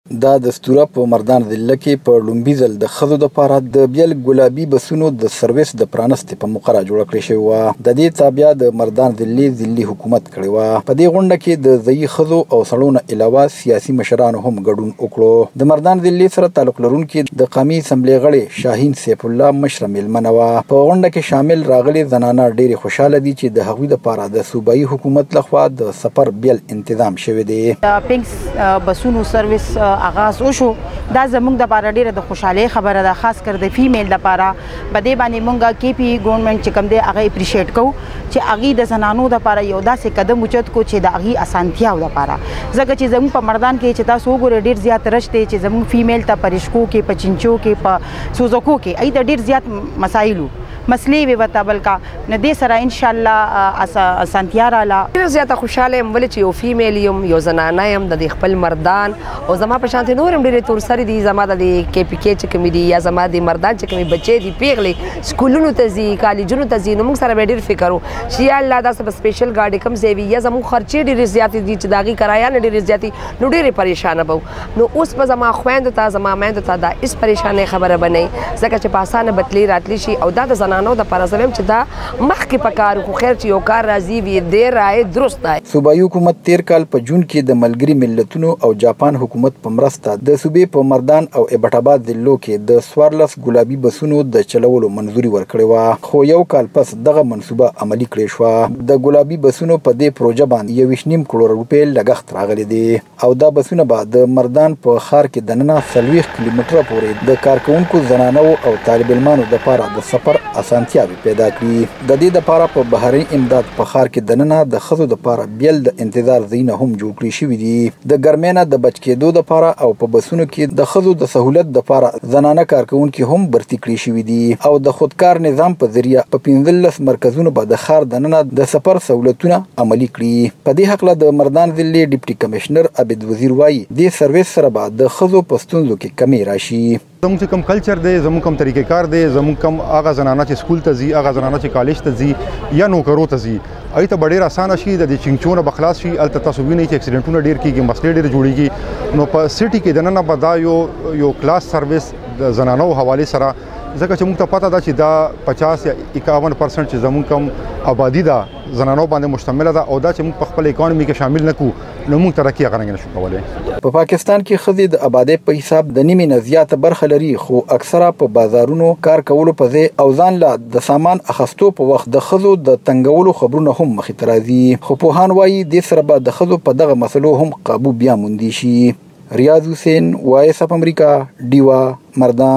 دا دستوره په مردان ضلع کې په لومبي ځل د ښځو دپاره د بیل ګلابي بسونو د سروس د پرانستې په موقع را جوړه کړې شوې وه. د دې تابیا د مردان ضلعې ضلعي حکومت کړې وه. په دې غونډه کې د ځايي ښځو او سړو نه علاوه سیاسي مشرانو هم ګډون وکړو. د مردان ضلعې سره تعلق لرونکي د قامي اسمبلۍ غړې شاهین سیف الله مشره میلمنه وه. په غونډه کې شامل راغلي زنانه ډېرې خوشحاله دي چې د هغوی دپاره د صوبایي حکومت لخوا د سفر بیل انتظام شوی دی. د پینکس بسونو سروس آغاز وشو، دا زموږ دپاره ډېره د خوشحالۍ خبره ده، خاص کر د فیمیل دپاره. په دې باندې مونږ کې پي ګورنمنټ چې کوم دی هغه اپریشیټ کوو چې هغې د زنانو دپاره یو داسې قدم اوچت کو چې د هغې اسانتیاو دپاره، ځکه چې زموږ په مردان کې چې تاسو وګورئ ډېر زیات رش دی چې زموږ فیمیل ته په رشکو کې، په چنچو کې، په سوزکو کې هغې ته ډېر زیات مسایل مسلې وي ورته، بلکه نو دې سره انشاءالله اسانتیا راله. ډېره زیاته خوشحاله یم، ولې چې یو فیمیل یم، یو زنانه یم، د دې خپل مردان او زما په شانتې نور هم ډېرې تورسرې دي. زما د دې کې پي کې چې کومې دي یا زما د مردان چې کومې بچې دي، پیغلې سکولونو ته ځي، کالجونو ته ځي، نو موږ سره به ډېر فکر و چې یا الله داسې به سپیشل ګاډي کوم ځای وي، یا زموږ خرچې ډېرې زیاتې دي چې د هغې کرایانې ډېرې زیاتې، نو ډېرې پریشانه به وو. نو اوس به زما خویندو ته، زما میندو ته دا هېڅ پریشانۍ خبره به نه وي، ځکه چې په اسانه به تلې راتلې شي. او دا د زنانو دپاره زه وایم چې دا مخکې په کار، خو خیر چې یو کار راځي وي دې رایې درست دی. صوبایي حکومت تیر کال په جون کې د ملګري ملتونو او جاپان حکومت په مرسته د صوبې په مردان او ایبټ آباد ضلعو کې د 14 ګلابي بسونو د چلولو منظوري ورکړې وه، خو یو کال پس دغه منصوبه عملي کړې شوه. د ګلابي بسونو په دې پروژه باندې 21.5 کروړه روپۍ لګښت راغلی دی او دا بسونه به د مردان په ښار کې دننه 40 کیلومتره پورې د کارکوونکو زنانو او طالب علمانو دپاره د سفر اسانتیاوې پیدا کړي. د دې دپاره په بهرني امداد په ښار کې دننه د ښځو دپاره بیل د انتظار ځایونه هم جوړ کړي شوي دي. د ګرمۍ نه د بچ کېدو دپاره او په بسونو کې د ښځو د سهولت دپاره زنانه کارکوونکي هم برتي کړي شوي دي او د خودکار نظام په ذریعه په 15 مرکزونو به د ښار دننه د سفر سهولتونه عملي کړي. په دې هکله د مردان ضلعې ډپټي کمشنر عابد وزیر وایي دې سروس سره به د ښځو په ستونزو کې کمی راشي. زموږ چې کوم کلچر دی، زموږ کوم طریقې کار دی، زموږ کوم هغه زنانه چې سکول ته ځي، هغه زنانه چې کالج ته ځي یا نوکرو ته ځي، هغوی ته به ډېر اسانه شي، د دې چینچو نه به خلاص شي. هلته تاسو وینئ چې اکسیډنټونه ډېر کېږي، مسلې ډېرې جوړېږي. نو په سیټي کې دننه به دا یو کلاس سروس د زنانو حوالې سره، ځکه چې موږ ته پته ده چې دا 50 یا 51% چې زموږ کوم آبادي ده زنانو باندې مشتمله ده، او دا چې موږ په خپل اکانومي کې شامل نه کړو نو موږ ترقي هغه رنګ نشو کولی. په پاکستان کې ښځې د آبادۍ په حساب د نیمې نه زیاته برخه لري، خو اکثره په بازارونو کار کولو په ځای او ځان له د سامان اخیستو په وخت د ښځو د تنګولو خبرونه هم مخې ته راځي. خو پوهان وایي دې سره به د ښځو په دغه مسلو هم قابو بیا موندی شي. ریاض حسین، وایس اف امریکا، ډیوه، مردان.